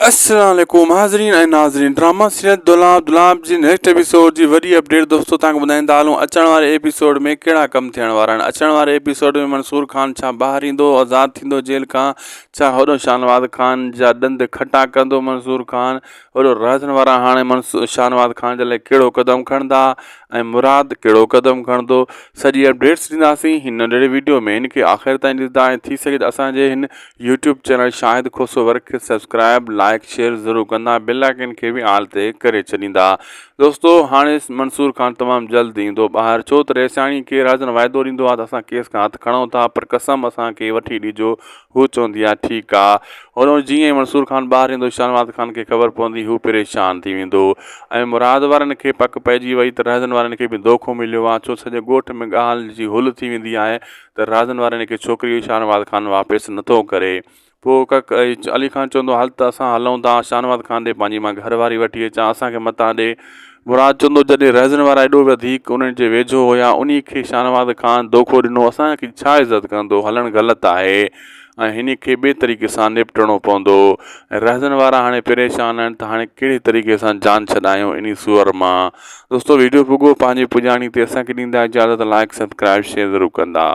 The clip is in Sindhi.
السلام عليڪم حاضرين ۽ ناظرين ڊراما سيريل دولاب دولاب جي نيڪسٽ ايپيسوڊ جي وڏي اپڊيٽ دوستو تهان کي ٻڌائيندا هلون اچڻ واري ايپيسوڊ ۾ ڪهڙا ڪم ٿيڻ وارا آهن اچڻ واري ايپيسوڊ ۾ منصور خان ڇا ٻاهر ايندو آزاد ٿيندو جيل کان ڇا هوڏو شاهنواز خان جا ڏند کٽا ڪندو منصور خان هوڏو رهزن وارا هاڻي منصور شاهنواز خان جي لاء ڪهڙو قدم کڻندا ۽ مراد ڪهڙو قدم کڻندو سڄي اپڊيٽس ڏينداسين هن ننڍڙي ويڊيو ۾ هن کي آخر تائين ڏسندا ۽ ٿي سگهي ته اسان جي هن YouTube channel Shahid Khoso work کي سبسڪرائب لائيڪ شيئر ضرور ڪندا بيل آئيڪن کي به آل تي ڪري ڇڏيندا دوستو هاڻي منصور خان تمام جلد ايندو ٻاهر ڇو ته رئيسياڻي کي راجن واعدو ڏيندو آ ته اسان ڪيس کان هٿ کڻون ٿا پر قسم اسان کي وٺي ڏجو هو چوندي آ ٺيڪ آ هوڏو جيئن ئي منصور خان ٻاهر ايندو شاهنواز خان کي خبر پوندي هو پريشان ٿي ويندو ۽ مراد وارن کي پڪ پئجي وئي ته رهزن وارن کي به دوکو مليو آ ڇو سڄي ڳوٺ ۾ ڳالهه جي هل ٿي ويندي آهي ته رازن وارن کي ڇوڪري شاهنواز خان واپس نٿو ڪري. پوء ڪڪ علي خان چوندو هل ته اسان هلون ٿا شاهنواز خان ڏي پنهنجي مان گهر واري وٺي اچان اسان کي متان ڏي. مراد چوندو جڏهن رهزن وارا ايڏو وڌيڪ انهن جي ويجهو هيا انهي کي شاهنواز خان دوکو ڏنو اسان کي ڇا عزت ڪندو هلڻ غلط آهي ۽ هن کي ٻئي طريقي سان نپٽڻو پوندو ۽ رهزن وارا هاڻي پريشان آهن ته هاڻي ڪهڙي طريقي سان جان ڇڏايون انهي سوئر مان. دوستو ويڊيو پڳو پنهنجي پڄاڻي تي اسان کي ڏيندا اجازت لائڪ سبسڪرائب شيئر ضرور ڪندا.